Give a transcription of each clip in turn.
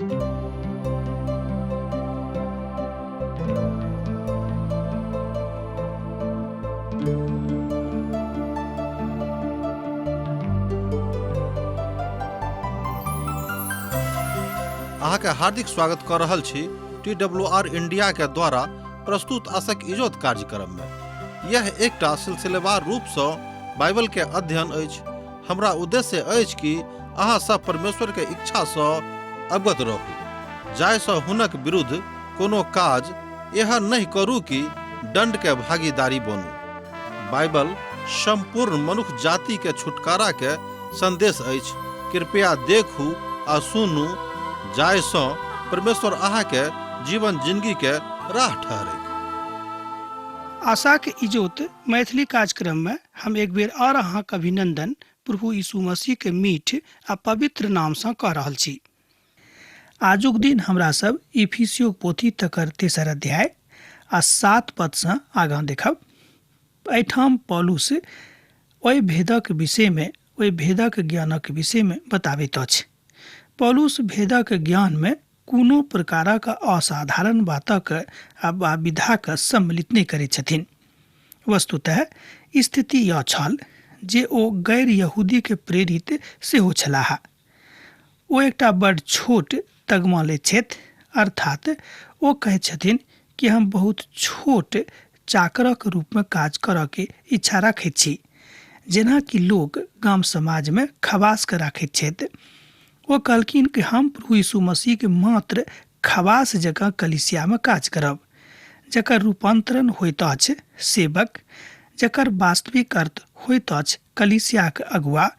अहाँके हार्दिक स्वागत कऽ रहल छी टी डब्ल्यू आर इंडिया के द्वारा प्रस्तुत आशक इजोत कार्यक्रम में। यह एकटा सिलसिलेवार रूप सँ बाइबल के अध्ययन अछि। हमरा उद्देश्य अछि कि अहाँ सब परमेश्वर के इच्छा सँ अवगत रहू, जाहि सँ हुनक विरुद्ध कोनो काज एहन नहि करू कि दंड के भागीदारी बनू। बाइबल संपूर्ण मनुख जाति के छुटकारा के संदेश अछि। कृपया देखू आ सुनू, जाहि सँ परमेश्वर अहाँ के जीवन जिंदगी के राह ठहरैक। आशाक इजोत मैथिली कार्यक्रम में हम एक बेर और अहाँक अभिनंदन प्रभु यीशु मसीह के मीठ आ पवित्र नाम सँ कऽ रहल छी। आजुक दिन हमरा सब इफिसियोक पोथी तकर तेसर अध्याय आ 7 पद सँ आगाँ देखब। एहिठाम पौलुस ओहि भेदक विषय में, ओहि भेदक ज्ञानक विषय में बताबैत अछि। पौलुस भेदक ज्ञान में कोनो प्रकारक असाधारण बातक आ विधाक सम्मिलित नहि करैत छथिन। वस्तुतः स्थिति यह छल जे ओ गैर यहूदी के प्रेरित सेहो छलाह। ओ एकटा बड़ छोट तगमा लैत छथि, अर्थात ओ कहैत छथिन कि हम बहुत छोट चाकरक रूपमे काज करऽ के इच्छा राखैत छी, जेना कि लोक गाम समाजमे खबासके राखैत छथि। ओ कहलखिन कि हम प्रभु यीशु मसीहके मात्र खबास जकाँ कलीसियामे काज करब, जकर रूपांतरण होइत अछि सेवक, जकर वास्तविक अर्थ होइत अछि कलीसियाक अगुआ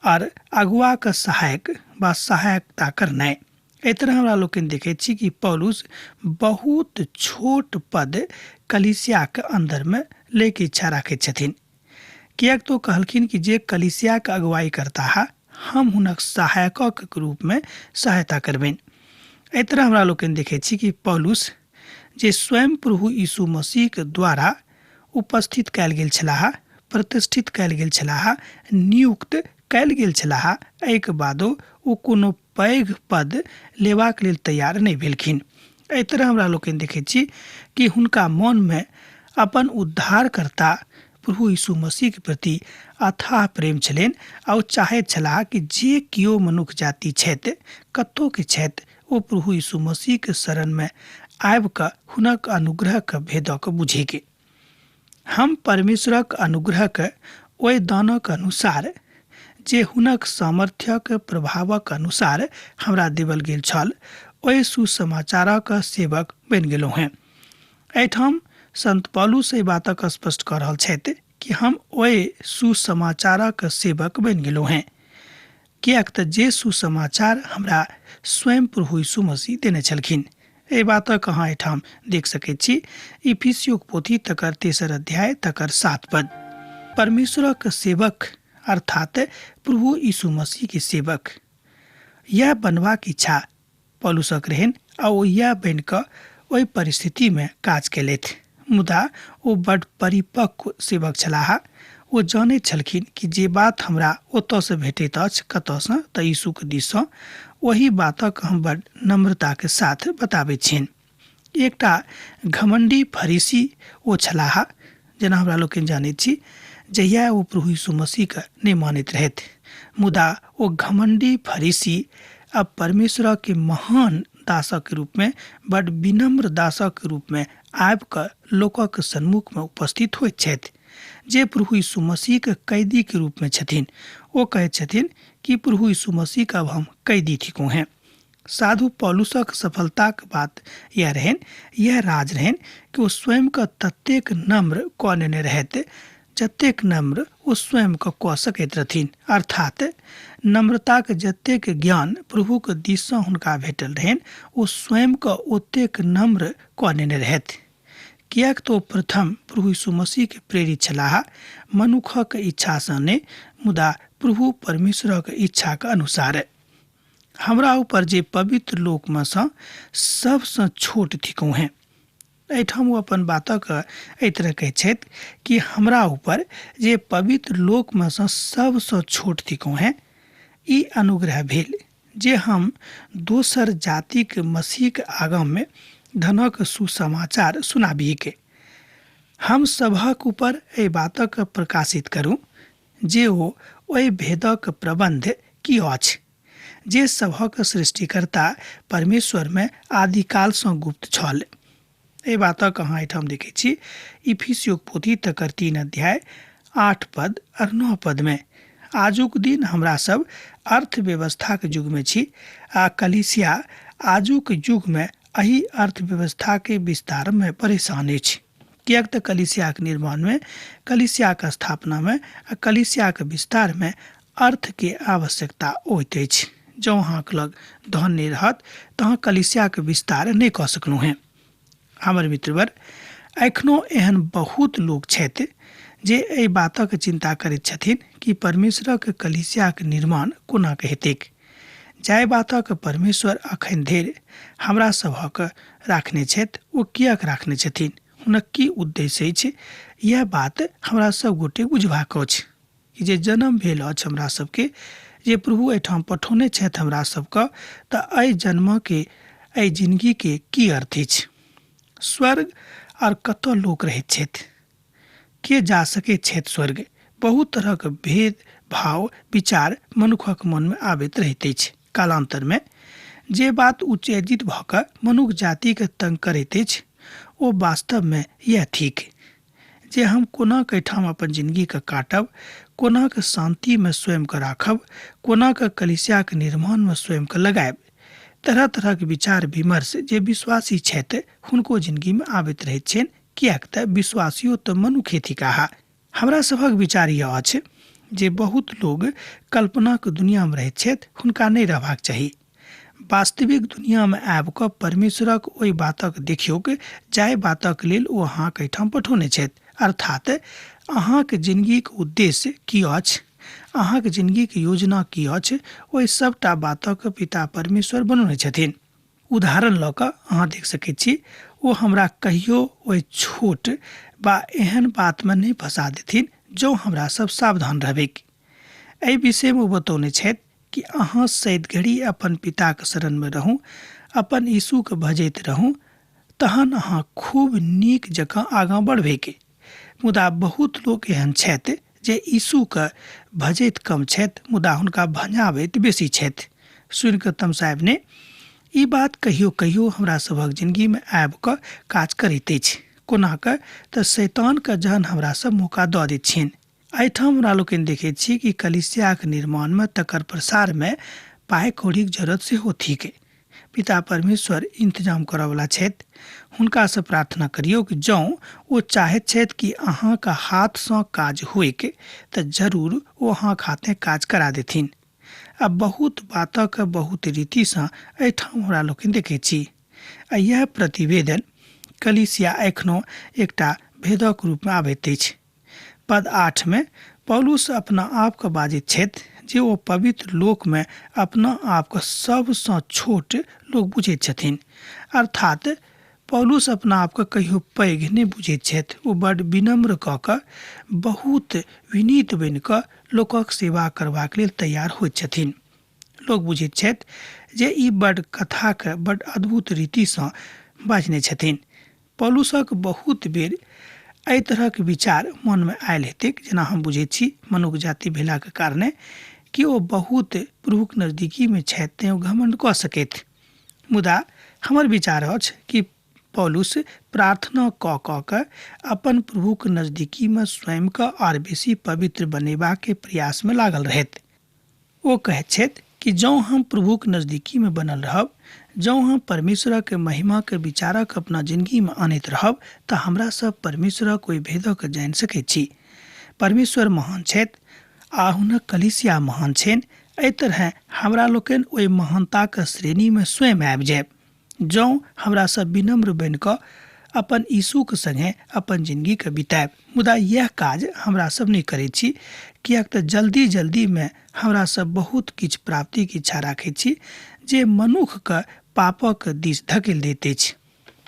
आर अगुआक सहायक वा सहायकता करनाइ। एहि तरह हमरा लोकनि देखैत छी कि पौलुस बहुत छोट पद कलीसियाक अन्दरमे लैके इच्छा राखैत छथिन, किएक तऽ ओ कहलखिन कि जे कलीसियाक अगुवाई करताह हम हुनक सहायकक रूपमे सहायता करबनि। एहि तरह हमरा लोकनि देखैत छी कि पौलुस जे स्वयं प्रभु यीशु मसीहके द्वारा उपस्थित कयल गेल छलाह, प्रतिष्ठित कयल गेल छलाह, नियुक्त कयल गेल छलाह, एहिके बादो ओ कोनो पैघ पद लेबाक लेल तैयार नहि भेलखिन। एहि तरह हमरा लोकनि देखैत छी कि हुनका मोनमे अपन उद्धारकर्ता प्रभु यीशु मसीहके प्रति अथाह प्रेम छलनि आ ओ चाहैत छलाह कि जे केओ मनुख जाति छथि, कतहुके छथि, ओ प्रभु यीशु मसीहके शरणमे आबि कऽ हुनक अनुग्रहके भेदक बुझैके। हम परमेश्वरक अनुग्रहक ओहि दानक अनुसार जे हुनक सामर्थ्यक प्रभावक अनुसार हमरा देवल गेल छल, ओहि सुसमाचारक सेवक बनि गेलहुँ हेँ। एहिठाम संत पौलुस एहि बातक स्पष्ट कऽ रहल छथि कि हम ओहि सुसमाचारक सेवक बनि गेलहुँ हेँ, किएक तऽ जे सुसमाचार हमरा स्वयं प्रभु यीशु मसीह देने छलखिन। एहि बातक अहाँ एहिठाम देख सकैत छी इफिसियोक पोथी तकर तेसर अध्याय तकर 7 पद। परमेश्वरक सेवक अर्थात प्रभु यीशु मसीह के सेवक यह बनबाक इच्छा पौलुसक रहनि आ ओ यह बनि कऽ ओहि परिस्थितिमे काज केलथि। मुदा ओ बड परिपक्व सेवक छलाह। ओ जानैत छलखिन कि जे बात हमरा ओतऽसँ भेटैत अछि, कतऽसँ तऽ यीशुके दिससँ, ओहि बातक हम बड नम्रताके साथ बताबैत छियनि। एकटा घमंडी फरीसी ओ छलाह, जेना हमरा लोकनि जानैत छी, जहिया ओ प्रभु यीशु मसीहके नहि मानैत रहथि। मुदा ओ घमंडी फरीसी अब परमेश्वरके महान दासक रूपमे, बड विनम्र दासक रूपमे आबि कऽ लोकक सन्मुखमे उपस्थित होइत छथि, जे प्रभु यीशु मसीहके कैदीके रूपमे छथिन। ओ कहैत छथिन कि प्रभु यीशु मसीहके अब हम कैदी थिकहुँ हेँ। साधु पौलुसक सफलताक बात यह रहनि, यह राज रहनि कि ओ स्वयंके ततेक नम्र कऽ नेने रहथि जतेक नम्र ओ स्वयंके कऽ सकैत रहथिन। अर्थात नम्रताक जतेक ज्ञान प्रभुक दिससँ हुनका भेटल रहनि ओ स्वयंके ओतेक नम्र कऽ नेने रहथि, किएक तऽ ओ प्रथम प्रभु यीशु मसीहके प्रेरित छलाह, मनुखक इच्छासँ नहि मुदा प्रभु परमेश्वरक इच्छाक अनुसार। हमरा ऊपर जे पवित्र लोकमे सँ सबसँ छोट थिकहुँ हेँ। एहिठाम ओ अपन बातक एहि तरह कहैत छथि कि हमरा ऊपर जे पवित्र लोकमे सँ सबसँ छोट थिकहुँ हेँ, ई अनुग्रह भेल जे हम दोसर जातिक मसीहक आगाँमे धनक सुसमाचार सुनाबियैक। हम सभक ऊपर एहि बातक प्रकाशित करू जे ओ ओहि भेदक प्रबन्ध की अछि जे सभक सृष्टिकर्ता परमेश्वरमे आदिकालसँ गुप्त छल। एहि बातक अहाँ एहिठाम देखै छी इफिसियोक पोथी तकर 3 अध्याय 8 पद और 9 पदमे। आजुक दिन हमरा सब अर्थव्यवस्थाक युगमे छी आ कलीसिया आजुक युगमे एहि अर्थव्यवस्थाके विस्तारमे परेशान अछि, किएक तऽ कलीसियाक निर्माणमे, कलीसियाक स्थापनामे आ कलीसियाक विस्तारमे अर्थके आवश्यकता होइत अछि। जँ अहाँके लग धन नहि रहत तऽ अहाँ कलीसियाक विस्तार नहि कऽ सकलहुँ हेँ। हमर मित्रवर, एखनो एहन बहुत लोक छथि जे एहि बातक चिन्ता करैत छथिन कि परमेश्वरक कलीसियाक निर्माण कोना के हेतैक। जाहि बातक परमेश्वर अखन धरि हमरा सभक राखने छथि ओ किएक राखने छथिन, हुनक की उद्देश्य अछि, यैह बात हमरा सब गोटे बुझबाक अछि कि जे जन्म भेल अछि हमरा सबके, जे प्रभु एहिठाम पठौने छथि हमरा सबके, तऽ एहि जन्मके, एहि जिनगीके की अर्थ अछि। स्वर्ग आर कतऽ लोक रहैत छथि, के जा सकैत छथि स्वर्ग? बहुत तरहक भेद भाव विचार मनुखक मनमे आबैत रहैत अछि। कालान्तरमे जे बात उत्तेजित भऽ कऽ मनुख जातिके तंग करैत अछि ओ वास्तवमे यैह थिक जे हम कोना कऽ एहिठाम अपन जिनगीके काटब, कोना कऽ शान्तिमे स्वयंके राखब, कोना कऽ कलीसियाक निर्माणमे स्वयंके लगायब। तरह तरहक विचार विमर्श जे विश्वासी छथि हुनको जिनगीमे आबैत रहैत छनि, किएक तऽ विश्वासियो तऽ मनुखे थिकाह। हमरा सभक विचार यह अछि जे बहुत लोग कल्पनाक दुनियामे रहैत छथि, हुनका नहि रहबाक चाही। वास्तविक दुनियामे आबि कऽ परमेश्वरक ओहि बातक देखियौक जाहि बातक लेल ओ अहाँके एहिठाम पठौने छथि, अर्थात अहाँक जिनगीक उद्देश्य की अछि, अहाँक जिनगीक योजना की अछि, ओहि सभटा बातक पिता परमेश्वर बनौने छथिन। उदाहरण लऽ कऽ अहाँ देख सकैत छी, ओ हमरा कहियो ओहि छोट वा एहन बातमे नहि फँसा देथिन जँ हमरा सब सावधान रहबैक। एहि विषयमे ओ बतौने छथि कि अहाँ सैद घड़ी अपन पिताक शरणमे रहू, अपन यीशुके भजैत रहू, तहन अहाँ खूब नीक जकाँ आगाँ बढ़बैक। मुदा बहुत लोक एहन छथि जे यीशुके भजैत कम छथि मुदा हुनका भंजाबैत बेसी छथि। सुनि कऽ तमसायब ने, ई बात कहियो कहियो हमरा सभक जिनगीमे आबि कऽ काज करैत अछि। कोना कऽ तऽ शैतानके जहन हमरा सब मौका दऽ दैत छियनि। एहिठाम हमरा लोकनि देखैत छी कि कलीसियाक निर्माणमे तकर प्रसारमे पाइ कौड़ीक जरूरत सेहो थिक। पिता परमेश्वर इंतजाम करऽवला छथि। हुनकासँ प्रार्थना करियौ कि जँ ओ चाहैत छथि कि अहाँके हाथसँ काज होइक तऽ जरूर ओ अहाँके हाथे काज करा देथिन। आ बहुत बातक बहुत रीतिसँ एहिठाम हमरा लोकनि देखैत छी। आ इएह प्रतिवेदन कलीसिया एखनो एकटा भेदक रूपमे आबैत अछि। पद 8 मे पौलुस अपना आपके बाजैत छथि जे ओ पवित्र लोकमे अपना आपके सबसँ छोट लोक बुझैत छथिन। अर्थात पौलुस अपना आपके कहियो पैघ नहि बुझैत छथि। ओ बड विनम्र कऽ कऽ बहुत विनीत बनि कऽ लोकक सेवा करबाक लेल तैयार होइत छथिन। लोक बुझैत छथि जे ई बड कथाके बड अद्भुत रीतिसँ बाजने छथिन। पौलुसक बहुत बेर एहि तरहक विचार मनमे आयल हेतैक, जेना हम बुझैत छी मनुख जाति भेलाक कारणे कि ओ बहुत प्रभुक नजदीकीमे छथि तेँ ओ घमण्ड कऽ सकैत। मुदा हमर विचार अछि कि पौलुस प्रार्थना कऽ कऽ के अपन प्रभुक नजदीकीमे स्वयंके आर बेसी पवित्र बनेबाक प्रयासमे लागल रहथि। ओ कहैत छथि कि जँ हम प्रभुक नजदीकीमे बनल रहब, जँ हम परमेश्वरक महिमाक विचारक अपना जिनगीमे आनैत रहब तऽ हमरा सब परमेश्वरक ओहि भेदक जानि सकैत छी। परमेश्वर महान छथि आ हुनक कलीसिया महान छनि। एहि तरहेँ हमरा लोकनि ओहि महानताक श्रेणीमे स्वयं आबि जायब जँ हमरा सब विनम्र बनि कऽ अपन यीशुक संगे अपन जिनगीके बितायब। मुदा यैह काज हमरा सब नहि करैत छी, किएक तऽ जल्दी जल्दीमे हमरा सब बहुत किछु प्राप्तिक इच्छा राखैत छी जे मनुखके पापक दिस धकेल दैत अछि।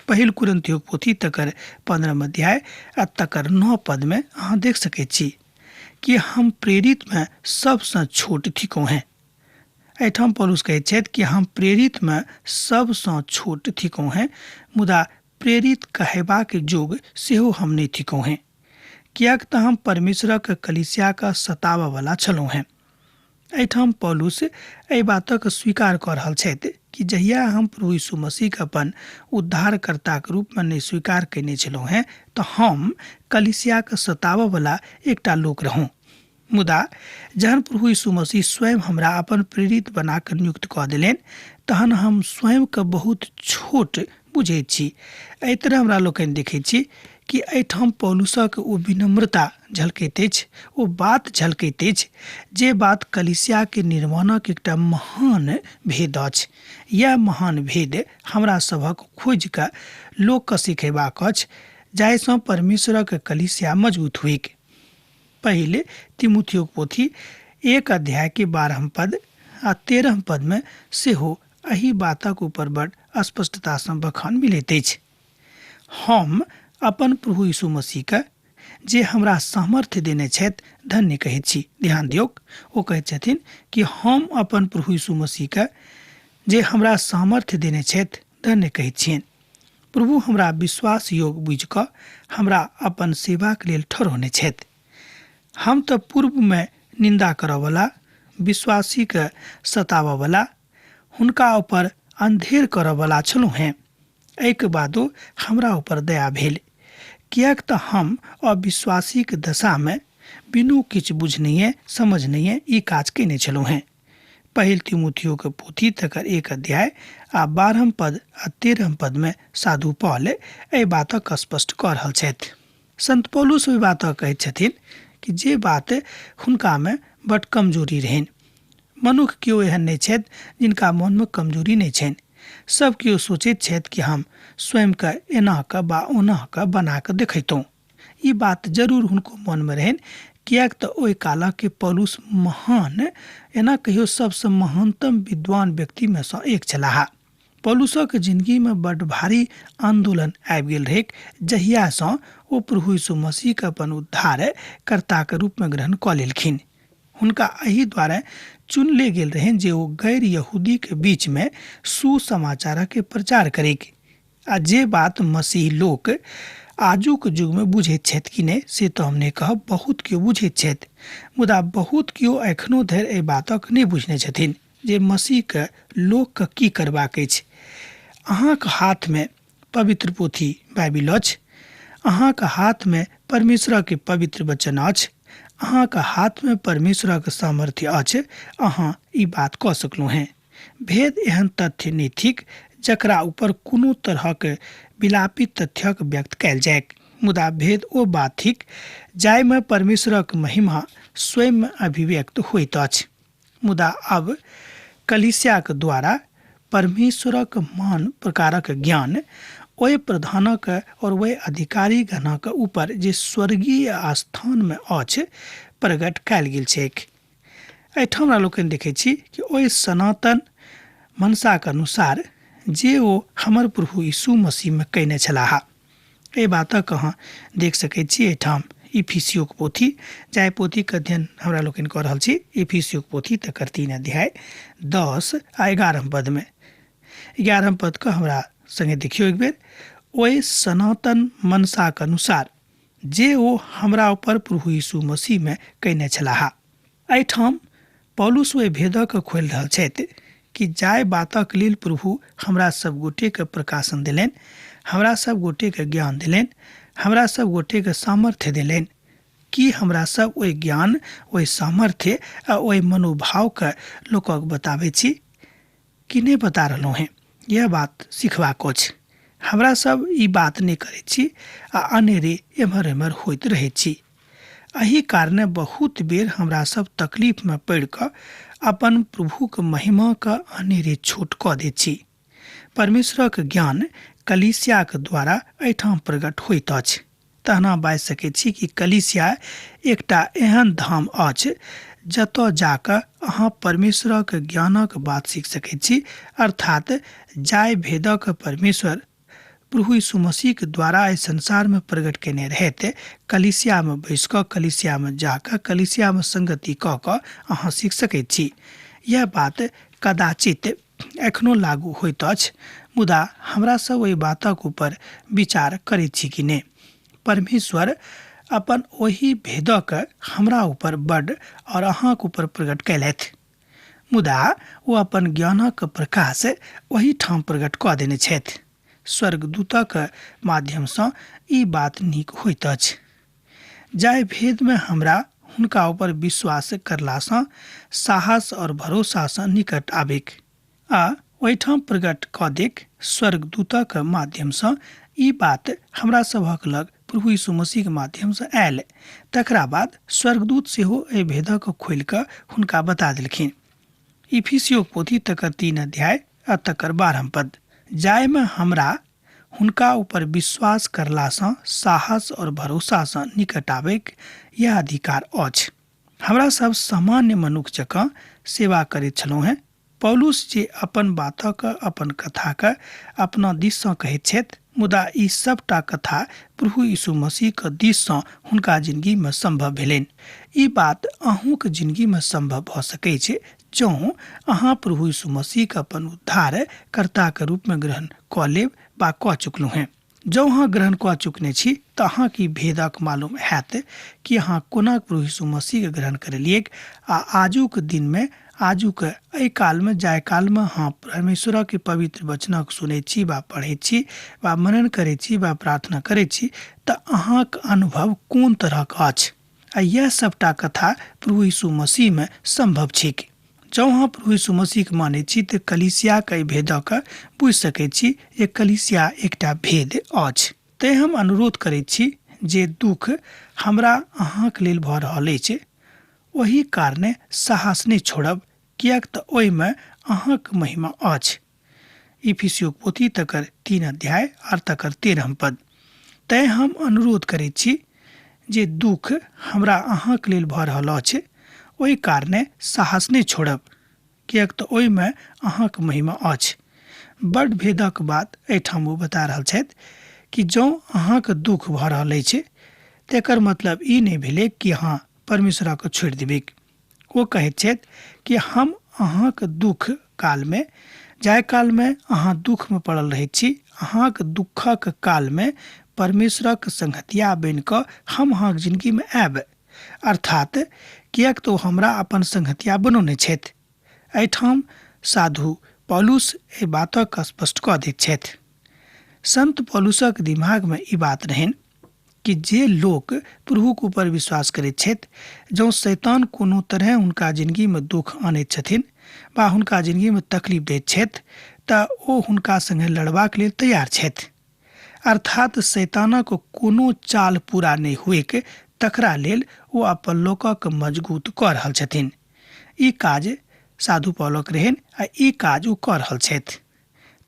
पहिल कुरिन्थियोक पोथी तकर 15 अध्याय आ तकर 9 पदमे अहाँ देख सकैत छी कि हम प्रेरितमे सबसँ छोट थिकहुँ हेँ। एहिठाम पौलुस कहैत छथि कि हम प्रेरितमे सबसँ छोट थिकहुँ हेँ, मुदा प्रेरित कहेबाक जोग सेहो हम नहि थिकहुँ हेँ, किएक तऽ हम परमेश्वरक कलीसियाके सताबयवला छलहुँ हेँ। एहिठाम पौलुस एहि बातक स्वीकार कऽ रहल छथि कि जहिया हम प्रभु यीशु मसीहके अपन उद्धारकर्ताके रूपमे नहि स्वीकार कयने छलहुँ हेँ तऽ हम कलीसियाके सताबयवला एकटा लोक रहौँ। मुदा जहन प्रभु यीशु मसीह स्वयं हमरा अपन प्रेरित बना कऽ नियुक्त कऽ देलनि तहन हम स्वयंके बहुत छोट बुझैत छी। एहि तरह हमरा लोकनि देखैत छी कि एहिठाम पौलुसक ओ विनम्रता झलकैत अछि, ओ बात झलकैत अछि जे बात कलीसियाके निर्माणक एकटा महान भेद अछि। इएह महान भेद हमरा सभक खोजि कऽ लोकके सिखेबाक अछि जाहिसँ परमेश्वरक कलीसिया मजबूत होइक। पहिले तिमुथियोक पोथी 1 अध्याय के 12 पद आ 13 पद में सेहो एहि बातक ऊपर बड़ स्पष्टता सँ बखान मिलैत अछि। हम अपन प्रभु यीशु मसीह के जे हमरा सामर्थ्य देने छथि धन्य कहैत छी। ध्यान दियौक, ओ कहैत छथिन कि हम अपन प्रभु यीशु मसीह के जे हमरा सामर्थ्य देने छथि धन्य कहैत छियनि। प्रभु हमरा विश्वास योग बुझि कऽ हमरा अपन सेवाक लेल ठहरौने छथि। हम तऽ पूर्वमे निन्दा करऽवला, विश्वासीके सताबऽवला, हुनका ऊपर अन्धेर करऽवला छलहुँ हेँ। एहिके बादो हमरा ऊपर दया भेल, किएक तऽ हम अविश्वासीक दशामे बिनु किछु बुझनहिए समझनहिए ई काज कयने छलहुँ हेँ। पहिल तिमुथियोके पोथी तकर 1 अध्याय आ 12 पद आ 13 पदमे साधु पॉल एहि बातक स्पष्ट कऽ रहल छथि। संत पौलुस ओहि बातक कहैत छथिन कि जे बात हुनकामे बड कमजोरी रहनि। मनुख केओ एहन नहि छथि जिनका मोनमे कमजोरी नहि छनि। सब केओ सोचैत छथि कि हम स्वयंके एना कऽ बा ओना कऽ बना कऽ देखैतहुँ। ई बात जरूर हुनको मनमे रहनि, किएक तऽ ओहि कालके पौलुस महान, एना कहियो सबसँ महानतम विद्वान व्यक्तिमे सँ एक छलाह। पौलुसक जिंदगीमे बड भारी आंदोलन आबि गेल रहैक जहियासँ ओ प्रभु यीशु मसीहके अपन उद्धार कर्ताके रूपमे ग्रहण कऽ लेलखिन। हुनका एहि द्वारे चुनले गेल रहनि जे ओ गैर यहूदीके बीचमे सुसमाचारके प्रचार करैक, आ जे बात मसीह लोक आजुक युगमे बुझैत छथि कि नहि से तऽ हम नहि कहब, बहुत केओ बुझैत छथि, मुदा बहुत केओ एखनो धरि एहि बातक नहि बुझने छथिन जे मसीहके लोकके की करबाक अछि। अहाँके हाथमे पवित्र पोथी बाइबिल अछि, अहाँके हाथमे परमेश्वरके पवित्र वचन अछि, अहाँके हाथमे परमेश्वरक सामर्थ्य अछि, अहाँ ई बात कऽ सकलहुँ हेँ। भेद एहन तथ्य नहि थिक जकरा ऊपर कोनो तरहक विलापित तथ्यक व्यक्त कयल जाय, मुदा भेद ओ बात थिक जाहिमे परमेश्वरक महिमा स्वयं अभिव्यक्त होइत अछि। मुदा अब कलीसियाक द्वारा परमेश्वरक मान प्रकारक ज्ञान ओहि प्रधानक और ओहि अधिकारी गणक ऊपर जे स्वर्गीय स्थानमे अछि प्रकट कयल गेल छैक। एहिठाम हमरा लोकनि देखै छी कि ओहि सनातन मनसाक अनुसार जे ओ हमर प्रभु यीशु मसीहमे कयने छलाह। एहि बातक अहाँ देख सकैत छी एहिठाम इफिसियोक पोथी, जाहि पोथीके अध्ययन हमरा लोकनि कऽ रहल छी, इफिसियोक पोथी तकर 3 अध्याय 10 आ 11 पदमे। 11 पदके हमरा सङ्गे देखियौ एक बेर। ओहि सनातन मनसाक अनुसार जे ओ हमरा ऊपर प्रभु यीशु मसीहमे कयने छलाह। एहिठाम पौलुस ओहि भेदक खोलि रहल छथि कि जाहि बातक लेल प्रभु हमरा सब गोटेके प्रकाशन देलनि, हमरा सब गोटेके ज्ञान देलनि, हमरा सब गोटेके सामर्थ्य देलनि, कि हमरा सब ओहि ज्ञान, ओहि सामर्थ्य आ ओहि मनोभावके लोकक बताबै छी कि नहि बता रहलहुँ हेँ। यह बात सिखबाक अछि। हमरा सब ई बात नहि करै छी आ अनेरे एम्हर एम्हर होइत रहै छी। एहि कारणे बहुत बेर हमरा सब तकलीफमे पड़ि कऽ अपन प्रभुक महिमाके अनेरे छोट कऽ दैत छी। परमेश्वरक ज्ञान कलीसियाक द्वारा एहिठाम प्रकट होइत अछि। तहना बाजि सकैत छी कि कलीसिया एकटा एहन धाम अछि जतऽ जाकऽ अहाँ परमेश्वरक ज्ञानक बात सीख सकैत छी, अर्थात जाहि भेदक परमेश्वर प्रभु यीशु मसीहके द्वारा एहि संसारमे प्रकट कयने रहैत, कलीसियामे बैस कऽ, कलीसियामे जाकऽ, कलीसियामे संगति कऽ कऽ अहाँ सीख सकैत छी। यह बात कदाचित एखनो लागू होइत अछि, मुदा हमरा सब ओहि बातक ऊपर विचार करैत छी कि नहि। परमेश्वर अपन ओहि भेदक हमरा ऊपर बड और अहाँक ऊपर प्रकट कयलथि, मुदा ओ अपन ज्ञानक प्रकाश ओहि ठाम प्रकट कऽ देने छथि। स्वर्गदूतक माध्यमसँ ई बात नीक होइत अछि। जाहि भेदमे हमरा हुनका ऊपर विश्वास करलासँ साहस और भरोसासँ निकट आबिक आ ओहिठाम प्रकट कऽ देक स्वर्गदूतक माध्यमसँ ई बात हमरा सभक लग प्रभु यीशु मसीहके माध्यमसँ आयल। तकरा बाद स्वर्गदूत सेहो एहि भेदक खोलि कऽ हुनका बता देलखिन। इफिसियोक पोथी तकर 3 अध्याय आ तकर 12 पद, जाहिमे हमरा हुनका ऊपर विश्वास करलासँ साहस और भरोसासँ निकट आबैक यह अधिकार अछि। हमरा सब सामान्य मनुख जकाँ सेवा करैत छलहुँ हेँ। पौलुस जे अपन बातक अपन कथाक अपना दिससँ कहैत छथि, मुदा ई सबटा कथा प्रभु यीशु मसीहक दिससँ हुनका जिनगीमे सम्भव भेलनि। ई बात अहूँक जिनगीमे सम्भव भऽ सकैत छै जँ अहाँ प्रभु यीशु मसीहके अपन उद्धार कर्ताके रूपमे ग्रहण कऽ लेब वा कऽ चुकलहुँ हेँ। जँ अहाँ ग्रहण कऽ चुकने छी तऽ अहाँके ई भेदक मालूम हैत कि अहाँ कोना प्रभु यीशु मसीहके ग्रहण करेलियैक आ आजुक दिनमे आजुक एहि कालमे जाहि कालमे अहाँ परमेश्वरक पवित्र वचनक सुनैत छी वा पढ़ैत छी वा मनन करैत छी वा प्रार्थना करैत छी तऽ अहाँक अनुभव कोन तरहक अछि। आ यह सबटा कथा प्रभु यीशु मसीहमे सम्भव छैक। जँ अहाँ प्रभु यीशु मसीहके मानै छी तऽ कलीसियाके एहि भेदके बुझि सकैत छी जे कलीसिया एकटा भेद अछि। तेँ हम अनुरोध करैत छी जे दुःख हमरा अहाँक लेल भऽ रहल अछि ओहि कारणे साहस नहि छोड़ब, किएक तऽ ओहिमे अहाँक महिमा अछि। इफिसियोक पोथी तकर 3 अध्याय आर तकर 13 पद। तेँ हम अनुरोध करैत छी जे दुःख हमरा अहाँक लेल भऽ रहल अछि ओहि कारणे साहस नहि छोड़ब, किएक तऽ ओहिमे अहाँक महिमा अछि। बड भेदक बात एहिठाम ओ बता रहल छथि कि जँ अहाँक दुःख भऽ रहल अछि तेकर मतलब ई नहि भेलै कि अहाँ परमेश्वरके छोड़ि देबैक। ओ कहैत छथि कि हम अहाँक दुःख कालमे, जाहि कालमे अहाँ दुःखमे पड़ल रहैत छी, अहाँक दुःखक कालमे परमेश्वरक संगतिया बनि कऽ हम अहाँक जिनगीमे आयब। अर्थात किएक तऽ ओ हमरा अपन संगतिया बनौने छथि। एहिठाम साधु पौलुस एहि बातक स्पष्ट कऽ दैत छथि। संत पौलुसक दिमागमे ई बात रहनि कि जे लोक प्रभुक ऊपर विश्वास करैत छथि, जँ शैतान कोनो तरहे हुनका जिनगीमे दुःख आनैत छथिन वा हुनका जिनगीमे तकलीफ दैत छथि तऽ ओ हुनका सङ्गे लड़बाक लेल तैयार छथि। अर्थात शैतानक कोनो चाल पूरा नहि हुएक तकरा लेल ओ अपन लोकक मजगूत कऽ रहल छथिन। ई काज साधु पौलक रहनि आ ई काज ओ कऽ रहल छथि।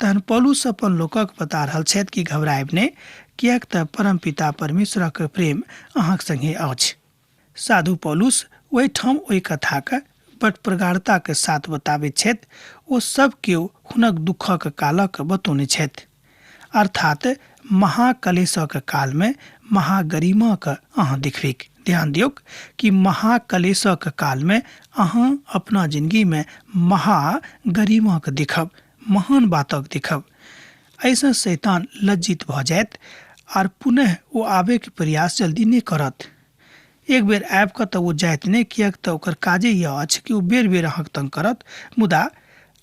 तहन पौलुस अपन लोकक बता रहल छथि कि घबरायब नहि, किएक तऽ परमपिता परमेश्वरक प्रेम अहाँक संगे अछि। साधु पौलुस ओहिठाम ओहि कथाक बड प्रगाढ़ताक साथ बताबैत छथि। ओ सब केओ हुनक दुःखक कालक बतौने छथि। अर्थात महाकलेशक कालमे महागरिमाक अहाँ देखबैक। ध्यान दियौक कि महाकलेशक कालमे अहाँ अपना जिनगीमे महागरिमाक देखब, महान बातक देखब। एहिसँ शैतान लज्जित भऽ जायत आर पुनः ओ आबैके प्रयास जल्दी नहि करत। एक बेर आबि कऽ तऽ ओ जायत नहि, किएक तऽ ओकर काजे यह अछि कि ओ बेर बेर अहाँके तंग करत। मुदा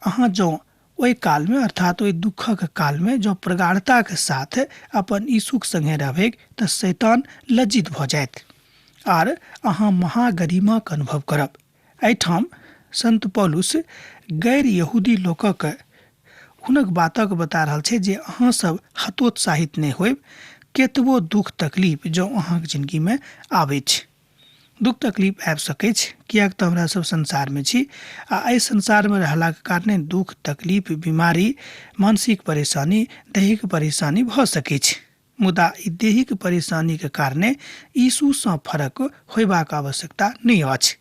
अहाँ जँ ओहि कालमे अर्थात ओहि दुःखक कालमे जँ प्रगाढ़ताके साथ अपन यीशुक संगे रहबैक तऽ शैतान लज्जित भऽ जायत आर अहाँ महागरिमाक अनुभव करब। एहिठाम संत पौलुस गैर यहूदी लोकक हुनक बातक बता रहल छै जे अहाँ सब हतोत्साहित नहि होयब, केतबो दुःख तकलीफ जँ अहाँक जिनगीमे आबै छै। दुःख तकलीफ आबि सकैछ, किएक तऽ हमरा सब संसारमे छी आ एहि संसारमे रहलाक कारणे दुःख तकलीफ, बीमारी, मानसिक परेशानी, दैहिक परेशानी भऽ सकैछ। मुदा ई दैहिक परेशानीके कारणे यीशुसँ फरक होयबाक आवश्यकता नहि अछि।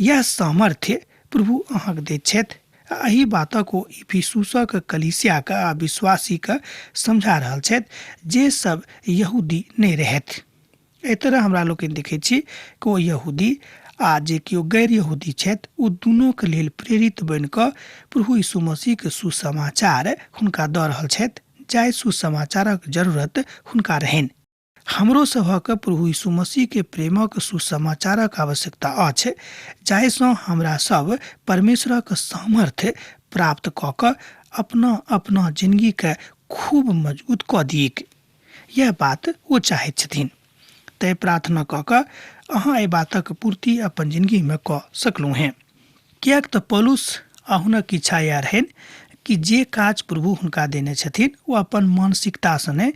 यैह सामर्थ्य प्रभु अहाँके दैत छथि आ एहि बातक ओ इफिसुसक कलीसियाके आ विश्वासीके समझा रहल छथि जे सब यहूदी नहि रहथि। एहि तरह हमरा लोकनि देखैत छी कि ओ यहूदी आ जे केओ गैर यहूदी छथि ओ दुनूके लेल प्रेरित बनि कऽ प्रभु यीशु मसीहके सुसमाचार हुनका दऽ रहल छथि, जाहि सुसमाचारक जरूरत हुनका रहनि। हमरो सभक प्रभु यीशु मसीहके प्रेमक सुसमाचारक आवश्यकता अछि, जाहिसँ हमरा सभ परमेश्वरक सामर्थ्य प्राप्त कऽ कऽ अपना अपना जिनगीके खूब मजबूत कऽ दियैक। यैह बात ओ चाहैत छथिन। तैँ प्रार्थना कऽ कऽ अहाँ एहि बातक पूर्ति अपन जिनगीमे कऽ सकलहुँ हेँ। किएक तऽ पौलुस आ हुनक इच्छा इएह रहनि कि जे काज प्रभु हुनका देने छथिन ओ अपन मानसिकतासँ नहि,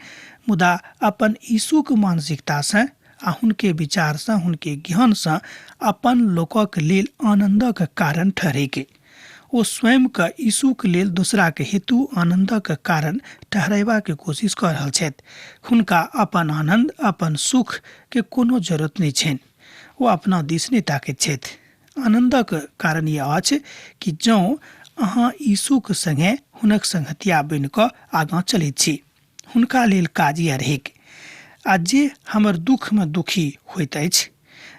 मुदा अपन यीशुक मानसिकतासँ आ हुनके विचारसँ, हुनके ज्ञानसँ अपन लोकक लेल आनन्दक कारण ठहरैक। ओ स्वयंके यीशुक लेल दोसराक हेतु आनन्दक कारण ठहरयबाक कोशिश कऽ रहल छथि। हुनका अपन आनन्द, अपन सुख के कोनो जरूरत नहि छनि। ओ अपना दिस नहि ताकैत छथि। आनन्दक कारण ई अछि कि जँ अहाँ यीशुक संगे हुनक संगतिया बनि कऽ आगाँ चलैत छी। हुनका लेल काज इएह रहैक। आ जे हमर दुःखमे दुखी होइत अछि,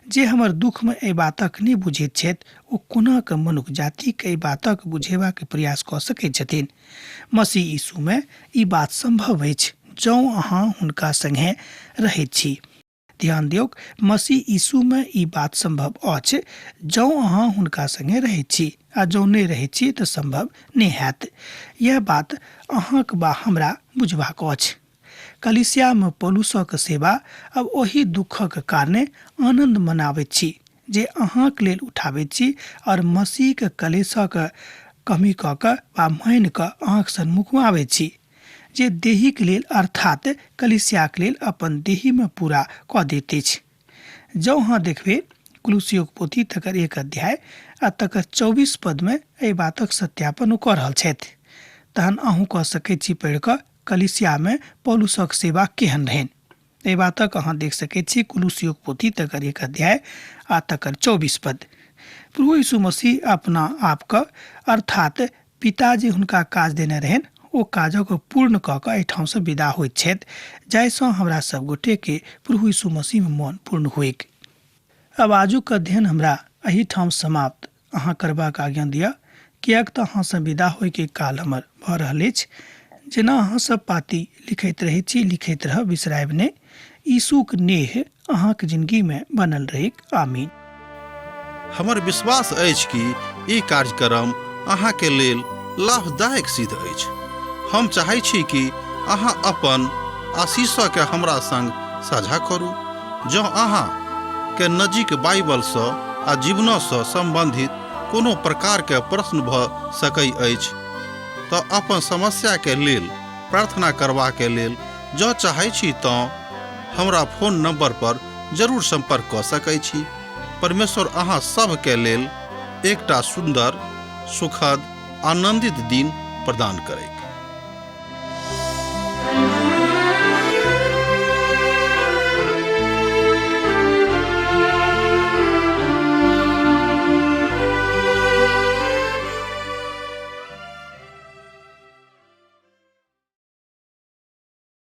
जे हमर दुःखमे एहि बातक नहि बुझैत छथि, ओ कोना कऽ मनुख जातिक एहि बातक बुझेबाक प्रयास कऽ सकैत छथिन? मसीह यीशुमे ई बात सम्भव अछि जँ अहाँ हुनका संगे रहैत छी। ध्यान दियौक, मसीह यीशुमे ई बात सम्भव अछि जँ अहाँ हुनका संगे रहैत छी, आ जँ नहि रहैत छी तऽ सम्भव नहि हैत। यैह बात अहाँक वा हमरा बुझबाक अछि। कलीसियामे पौलुसक सेवा आब ओहि दुःखक कारणे आनन्द मनाबैत छी जे अहाँक लेल उठाबैत छी और मसीहक कलेशक कमी कऽ कऽ वा मानि कऽ अहाँक सन्मुखमे आबैत छी, जे देहीक लेल अर्थात् कलीसियाक लेल अपन देहीमे पूरा कऽ दैत अछि। जँ अहाँ देखबै कुलुसियोक पोथी तकर 1 अध्याय आ तकर 24 पदमे एहि बातक सत्यापन ओ कऽ रहल छथि, तहन अहूँ कऽ सकैत छी पढ़ि कऽ कलीसियामे पौलुसक सेवा केहन रहनि। एहि बातक अहाँ देख सकैत छी कुलुसियोक पोथी तकर 1 अध्याय आ तकर 24 पद। प्रभु यीशु मसीह अपना आपके अर्थात पिता जे हुनका काज देने रहनि ओ काजक पूर्ण कऽ कऽ एहिठामसँ विदा होइत छथि, जाहिसँ हमरा सब गोटेके प्रभु यीशु मसीहमे मन पूर्ण होइक। आब आजुक अध्ययन हमरा एहिठाम समाप्त अहाँ करबाक आज्ञा दिअ, किएक तँ अहाँसँ विदा होइके काल हमर भऽ रहल अछि। जेना अहाँ सब पाती लिखैत रहैत छी, लिखैत रहब, बिसरायब नहि। यीशुक नेह अहाँक जिनगीमे बनल रहैक। आमीन। हमर विश्वास अछि कि ई कार्यक्रम अहाँके लेल लाभदायक सिद्ध अछि। हम चाहै छी कि अहाँ अपन आशीषके हमरा संग साझा करू। जँ अहाँ के नजीक बाइबलसँ आ जीवनसँ सम्बन्धित कोनो प्रकारके प्रश्न भऽ सकै अछि तऽ अपन समस्याके लेल प्रार्थना करबाके लेल जँ चाहै छी तँ हमरा फोन नंबर पर जरूर संपर्क कऽ सकै छी। परमेश्वर अहाँ सभके लेल एकटा सुन्दर, सुखद, आनंदित दिन प्रदान करैक।